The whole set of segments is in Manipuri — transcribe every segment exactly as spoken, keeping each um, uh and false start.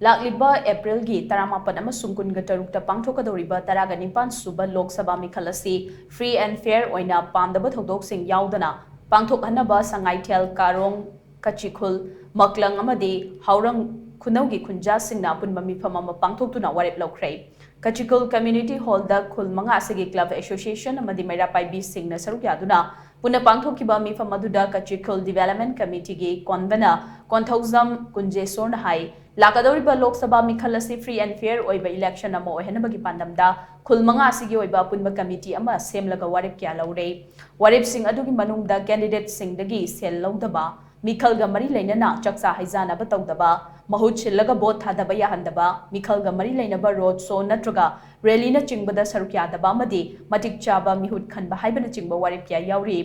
ꯂꯥꯛꯂꯤꯕ ꯑꯦꯄ꯭ꯔꯤꯜꯒꯤ ꯇꯔꯥꯃꯥꯄꯟ ꯑꯃꯁꯨꯡ ꯀꯨꯟꯒ ꯇꯔꯨꯛꯇ ꯄꯥꯡꯊꯣꯛꯀꯗꯧꯔꯤꯕ ꯇꯔꯥꯒ ꯅꯤꯄꯥꯟ ꯁꯨꯕ ꯂꯣꯛ ꯁꯚꯥ ꯃꯤꯈꯜ ꯑꯁꯤ free and fair ꯑꯣꯏꯅ ꯄꯥꯝꯗꯕ ꯊꯧꯗꯣꯛꯁꯤꯡ ꯌꯥꯎꯗꯅ ꯄꯥꯡꯊꯣꯛꯍꯟꯅꯕ ꯁꯉꯥꯏꯊꯦꯜ, ꯀꯥꯔꯣꯡ, ꯀꯆꯤꯈꯨꯜ, ꯃꯛꯂꯪ ꯑꯃꯗꯤ ꯍꯥꯎꯔꯪ ꯈꯨꯅꯧꯒꯤ ꯈꯨꯟꯖꯥꯁꯤꯡꯅ ꯑꯄꯨꯟꯕ ꯃꯤꯐꯝ ꯑꯃ ꯄꯥꯡꯊꯣꯛꯇꯨꯅ ꯋꯥꯔꯦꯞ ꯂꯧꯈ꯭ꯔꯦ꯫ ꯀꯆꯤꯈꯨꯜ Community Hallꯗ ꯈꯨꯜ ꯃꯉꯥ ꯑꯁꯤꯒꯤ club association ꯑꯃꯗꯤ ꯃꯩꯔꯥ ꯄꯥꯏꯕꯤꯁꯤꯡꯅ ꯁꯔꯨꯛ ꯌꯥꯗꯨꯅ ꯄꯨꯟꯅ ꯄꯥꯡꯊꯣꯛꯈꯤꯕ ꯃꯤꯐꯝ ꯑꯗꯨꯗ ꯀꯆꯤꯈꯨꯜ Development Committeeꯒꯤ convener ꯀꯣꯟꯊꯧꯖꯝ ꯀꯨꯟꯖꯦꯁꯣꯔꯅ ꯍꯥꯏ, ꯂꯥꯛꯀꯗꯧꯔꯤꯕ ꯂꯣꯛ ꯁꯚꯥ ꯃꯤꯈꯜ ꯑꯁꯤ free and fair ꯑꯣꯏꯕ election ꯑꯃ ꯑꯣꯏꯍꯟꯅꯕꯒꯤ ꯄꯥꯟꯗꯝꯗ ꯈꯨꯜ ꯃꯉꯥ ꯑꯁꯤꯒꯤ ꯑꯣꯏꯕ ꯑꯄꯨꯟꯕ committee ꯑꯃ ꯁꯦꯝꯂꯒ ꯋꯥꯔꯦꯞ ꯀꯌꯥ ꯂꯧꯔꯦ꯫ ꯋꯥꯔꯦꯞꯁꯤꯡ ꯑꯗꯨꯒꯤ ꯃꯅꯨꯡꯗ candidateꯁꯤꯡꯗꯒꯤ ꯁꯦꯜ ꯂꯧꯗꯕ, ꯃꯤꯈꯜꯒ ꯃꯔꯤ ꯂꯩꯅꯅ ꯆꯥꯛꯆꯥ ꯍꯩꯖꯥꯅꯕ ꯇꯧꯗꯕ, ꯃꯍꯨꯠ ꯁꯤꯜꯂꯒ vote ꯊꯥꯗꯕ ꯌꯥꯍꯟꯗꯕ, ꯃꯤꯈꯜꯒ ꯃꯔꯤ ꯂꯩꯅꯕ road show ꯅꯠꯇ꯭ꯔꯒ rallyꯅꯆꯤꯡꯕꯗ ꯁꯔꯨꯛ ꯌꯥꯗꯕ ꯑꯃꯗꯤ ꯃꯇꯤꯛ ꯆꯥꯕ ꯃꯤꯍꯨꯠ ꯈꯟꯕ ꯍꯥꯏꯕꯅꯆꯤꯡꯕ ꯋꯥꯔꯦꯞ ꯀꯌꯥ ꯌꯥꯎꯔꯤ꯫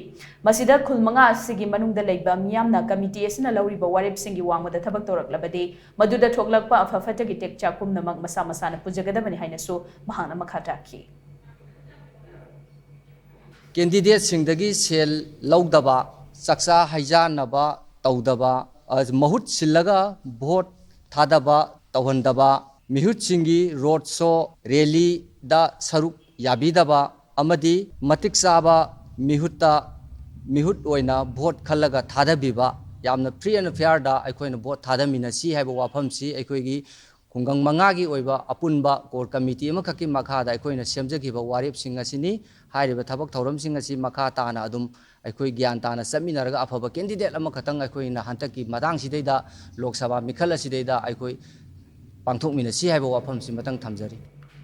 ꯃꯁꯤꯗ ꯈꯨꯜ ꯃꯉꯥ ꯑꯁꯤꯒꯤ ꯃꯅꯨꯡꯗ ꯂꯩꯕ ꯃꯤꯌꯥꯝꯅ committee ꯑꯁꯤꯅ ꯂꯧꯔꯤꯕ ꯋꯥꯔꯦꯞꯁꯤꯡꯒꯤ ꯋꯥꯡꯃꯗ ꯊꯕꯛ ꯇꯧꯔꯛꯂꯕꯗꯤ ꯃꯗꯨꯗ ꯊꯣꯛꯂꯛꯄ ꯑꯐ ꯐꯠꯇꯒꯤ ꯇꯦꯛꯆꯥꯛ ꯄꯨꯝꯅꯃꯛ ꯃꯁꯥ ꯃꯁꯥꯅ ꯄꯨꯖꯒꯗꯕꯅꯤ ꯍꯥꯏꯅꯁꯨ ꯃꯍꯥꯛꯅ ꯃꯈꯥ ꯇꯥꯈꯤ꯫ Candidateꯁꯤꯡꯗꯒꯤ ꯁꯦꯜ ꯂꯧꯗꯕ, ꯆꯥꯛꯆꯥ ꯍꯩꯖꯥꯟꯅꯕ ꯇꯧꯗꯕ, ꯑ, ꯃꯍꯨꯠ ꯁꯤꯜꯂꯒ vote ꯊꯥꯗꯕ ꯇꯧꯍꯟꯗꯕ, ꯃꯤꯍꯨꯠꯁꯤꯡꯒꯤ road show, rallyꯗ ꯁꯔꯨꯛ ꯌꯥꯕꯤꯗꯕ ꯑꯃꯗꯤ ꯃꯇꯤꯛ ꯆꯥꯕ ꯃꯤꯍꯨꯠꯇ, ꯃꯤꯍꯨꯠ ꯑꯣꯏꯅ vote ꯈꯜꯂꯒ ꯊꯥꯗꯕꯤꯕ, ꯌꯥꯝꯅ free and fairꯗ ꯑꯩꯈꯣꯏꯅ vote ꯊꯥꯗꯃꯤꯟꯅꯁꯤ ꯍꯥꯏꯕ ꯋꯥꯐꯝꯁꯤ ꯑꯩꯈꯣꯏꯒꯤ ꯈꯨꯡꯒꯪ ꯃꯉꯥꯒꯤ ꯑꯣꯏꯕ ꯑꯄꯨꯟꯕ core committee ꯑꯃꯈꯛꯀꯤ ꯃꯈꯥꯗ ꯑꯩꯈꯣꯏꯅ ꯁꯦꯝꯖꯈꯤꯕ ꯋꯥꯔꯦꯞꯁꯤꯡ ꯑꯁꯤꯅꯤ꯫ ꯍꯥꯏꯔꯤꯕ ꯊꯕꯛ ꯊꯧꯔꯝꯁꯤꯡ ꯑꯁꯤ ꯃꯈꯥ ꯇꯥꯅ ꯑꯗꯨꯝ ꯑꯩꯈꯣꯏ ꯒ꯭ꯌꯥꯟ ꯇꯥꯅ ꯆꯠꯃꯤꯟꯅꯔꯒ ꯑꯐꯕ candidate ꯑꯃꯈꯛꯇꯪ ꯑꯩꯈꯣꯏꯅ ꯍꯟꯗꯛꯀꯤ ꯃꯇꯥꯡꯁꯤꯗꯩꯗ, ꯂꯣꯛ ꯁꯚꯥ ꯃꯤꯈꯜ ꯑꯁꯤꯗꯩꯗ ꯑꯩꯈꯣꯏ ꯄꯥꯡꯊꯣꯛꯃꯤꯟꯅꯁꯤ ꯍꯥꯏꯕ ꯋꯥꯐꯝꯁꯤ ꯃꯊꯪ ꯊꯝꯖꯔꯤ꯫